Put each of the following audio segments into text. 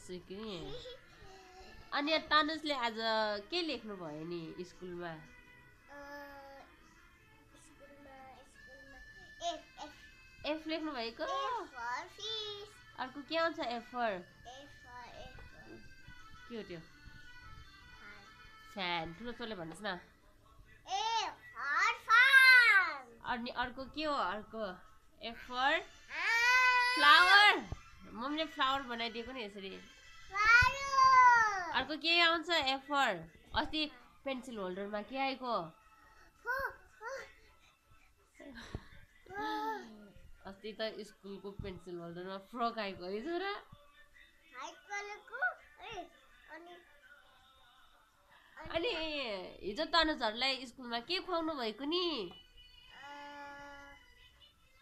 सिक्ने अनि तनुजले आज के लेख्नु भयो नि स्कुलमा एफ लेख्नु भएको अर्को के आउँछ एफ फर के हो त्यो फ्यान ठुलो छोले भन्नुहोस् न अनि अर्को के हो अर्को एफ फर फ्लावर मम्मीले फ्लावर बनाइदिएको नि यसरी अर्को के आउँछ एफ फर अस्ति पेन्सिल होल्डरमा के आएको अस्ति त स्कुलको पेन्सिल होल्डरमा फ्रक आएको है छोरा अनि हिजो तनुजहरूलाई स्कुलमा के खुवाउनु भएको नि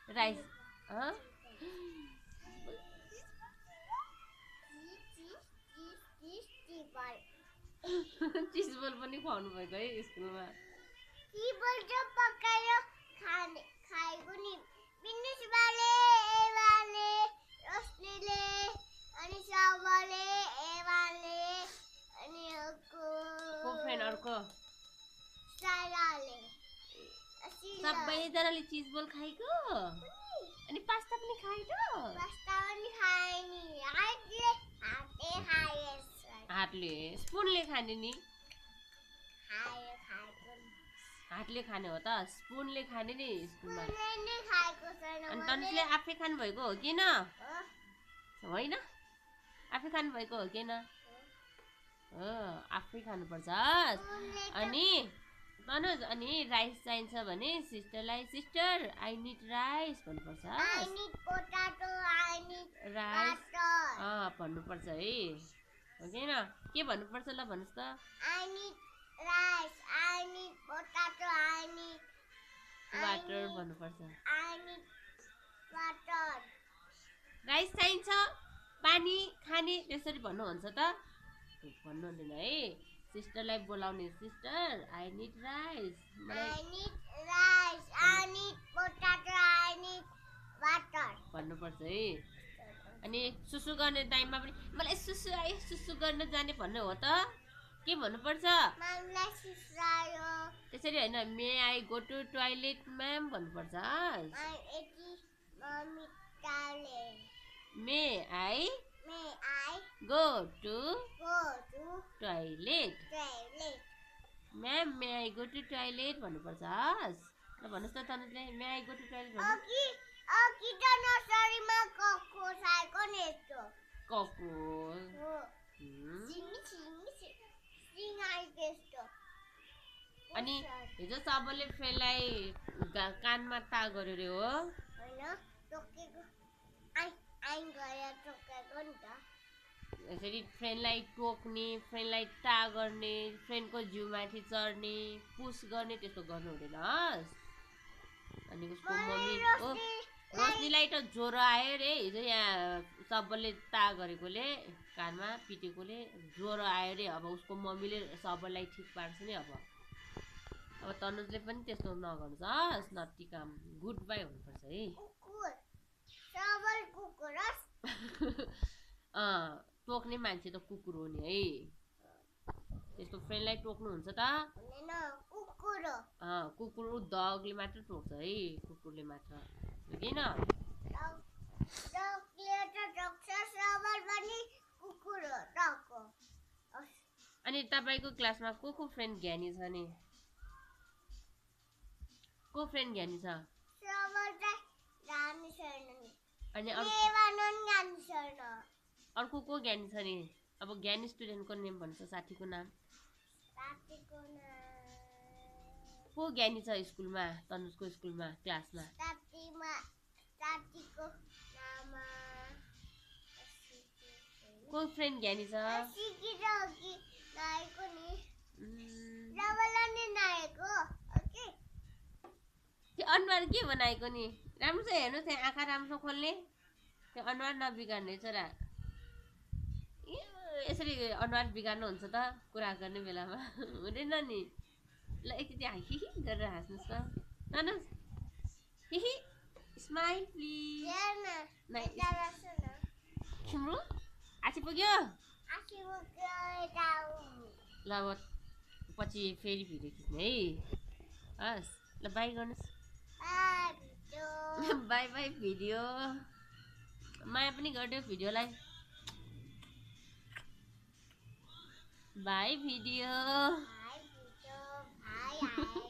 राइस चिज बल पनि खुवाउनु भएको है स्कुलमा खाएको नि प्रिन्सिपलले एवाले रोशनीले अनि सबले एवाले अनि को फ्रेन्ड अर्को साराले सबैजनाले चिज बल खाएको अनि पास्ता पनि खाएको पास्ता पनि खाए नि हातले स्पुनले खाने नि हातले खाने हो त स्पुनले खाने नि स्कुलमा अनि तनुजले आफै खानु भएको हो कि न होइन आफै खानु भएको हो कि न आफै खानुपर्छ अनि तनुज अनि राइस चाहिन्छ भने सिस्टरलाई सिस्टर आई निड राइस भन्नुपर्छ राइस भन्नुपर्छ है हो कि न के भन्नुपर्छ ल भन्नुहोस् त rice, I need potato, I need water भन्नुपर्छ I need water. राइस चाहिन्छ पानी खाने त्यसरी भन्नुहुन्छ त भन्नु हुँदैन है सिस्टरलाई बोलाउने sister I need rice I need rice, I need potato, I need water भन्नुपर्छ है अनि सुसु गर्ने टाइममा पनि मलाई सुसु आयो सुसु गर्न जाने भन्ने हो त के भन्नुपर्छ त्यसरी होइन may I go to toilet ma'am भन्नुपर्छ may I go to toilet ma'am may I go to toilet भन्नुपर्छ ल भन्नुहोस् त तनुजले may I go to toilet अनि हिजो सबले फ्रेन्डलाई कानमा ता गर्यो रे हो यसरी फ्रेन्डलाई टोक्ने फ्रेन्डलाई ता गर्ने फ्रेन्डको जिउमाथि चढ्ने पुस गर्ने त्यस्तो गर्नु हुँदैन अनि उसको मम्मी रोशनीलाई त ज्वरो आयो रे हिजो यहाँ सबले ता गरेकोले कानमा पिटेकोले ज्वरो आयो रे अब उसको मम्मीले सबैलाई ठिक पार्छ नि अब तनुजले पनि त्यस्तो नगर्नुहोस् नटी काम गुड बाई हुनुपर्छ है टोक्ने मान्छे त कुकुर हो नि है त्यस्तो फ्रेन्डलाई टोक्नुहुन्छ त कुकुर डगले मात्र टोक्छ है कुकुरले मात्र किन अनि तपाईको क्लासमा को फ्रेन्ड ज्ञानी छ नि को फ्रेन्ड ज्ञानी छ अनि अर्को को ज्ञानी छ नि अब ज्ञानी स्टुडेन्टको नेम भन्छ साथीको नाम को ज्ञानी छ स्कुलमा तनुजको स्कुलमा क्लासमा को फ्रेन्ड ज्ञानी छ त्यो अनुहार के बनाएको नि राम्रो छ हेर्नु त्यहाँ आँखा राम्रो खोल्ने त्यो अनुहार नबिगार्ने छोरा यसरी अनुहार बिगार्नु हुन्छ त कुरा गर्ने बेलामा हुँदैन नि ल एकचोटि हिहि गरेर हाँस्नुहोस् त तनुज हिहि स्माइल प्लिज तिम्रो आसी पुग्यो आसिपुग्यो जाऊ ल अब पछि फेरि भिडियो खिच्ने है हस् ल बाई गर्नुहोस् बाई बाई भिडियो माया पनि गरिदियो भिडियोलाई बाई भिडियो भाइ भिडियो भाइ